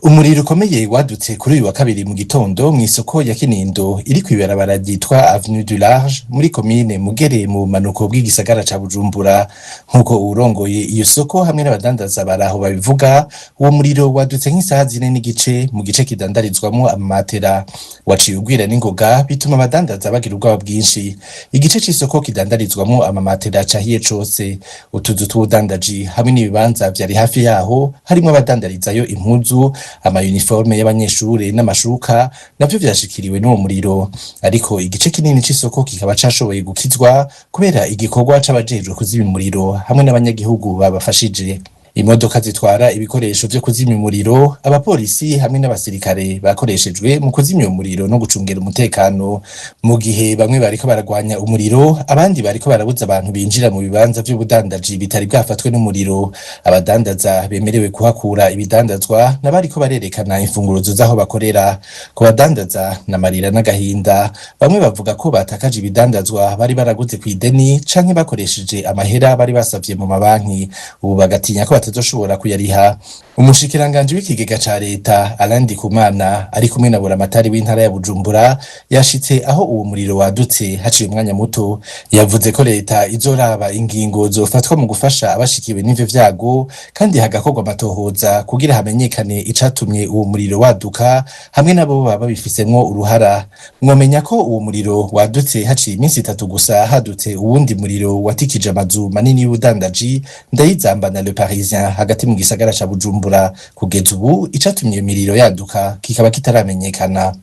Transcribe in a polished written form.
Umuriro ukomeye wadutse kuri uyu wa kabiri mu gitondo mw'isoko ya Kinindo iri kw'ibarabara ryitwa Avenue du Large muri komine Mugere mu bumanuko bw'igisagara ca Bujumbura. Nk'uko uwurongoye iyo soko hamwe n'abadandaza baraho babivuga, uwo muriro wadutse nk'isaha 4:30 mu gice kidandarizwamwo amamatera. Waciye ugwira n'ingoga, bituma abadandaza bagira ubwoba bwinshi. Igice c'isoko kidandarizwamwo amamatera cahiye cose. Utuzu tw'ubudandaji hamwe n'ibibanza vyari hafi yaho harimwo abadandarizayo impuzu, amayuniforme y'abanyeshure n'amashuka, navyo vyashikiriwe n'uwo muriro. Ariko igice kinini c'isoko kikaba cashoboye gukizwa kubera igikorwa c'abajejwe kuzimya umuriro hamwe n'abanyagihugu babafashije. Imodoka zitwara ibikoresho vyo kuzimya umuriro, abapolisi hamwe n'abasirikare bakoreshejwe mu kuzimya umuriro no gucungera umutekano. Mu gihe bamwe bariko baragwanya umuriro, abandi bariko barabuza abantu binjira mu bibanza vy'ubudandaji bitari bwafatwe n'umuriro. Abadandaza bemerewe kuhakura ibidandazwa n'abariko barerekana imfunguruzo z'aho bakorera. Ku badandaza n'amarira n'agahinda. Bamwe bavuga ko batakaje ibidandazwa bari baraguze kw'ideni canke bakoresheje amahera bari basavye mu mabanki, ubu bagatinya ko batazoshobora kuyariha. Umushikiranganji w'ikigega ca leta, Alain Ndikumana, ari kumwe na buramatari w'intara ya Bujumbura, yashitse aho uwo muriro wadutse haciye umwanya muto. Yavuze ko leta izoraba ingingo zofatwa mu gufasha abashikiwe n'ivyo vyago, kandi hagakorwa amatohoza kugira hamenyekane icatumye uwo muriro waduka hamwe n'abo baba babifisemwo uruhara. Mwomenya ko uwo muriro wadutse haciye iminsi 3 gusa hadutse uwundi muriro watikije amazu manini y'ubudandaji Ndayizamba na Le Parisien hagati mu gisagara ca Bujumbura. Kugeza ubu, icatumye iyo miriro yaduka kikaba kitaramenyekana.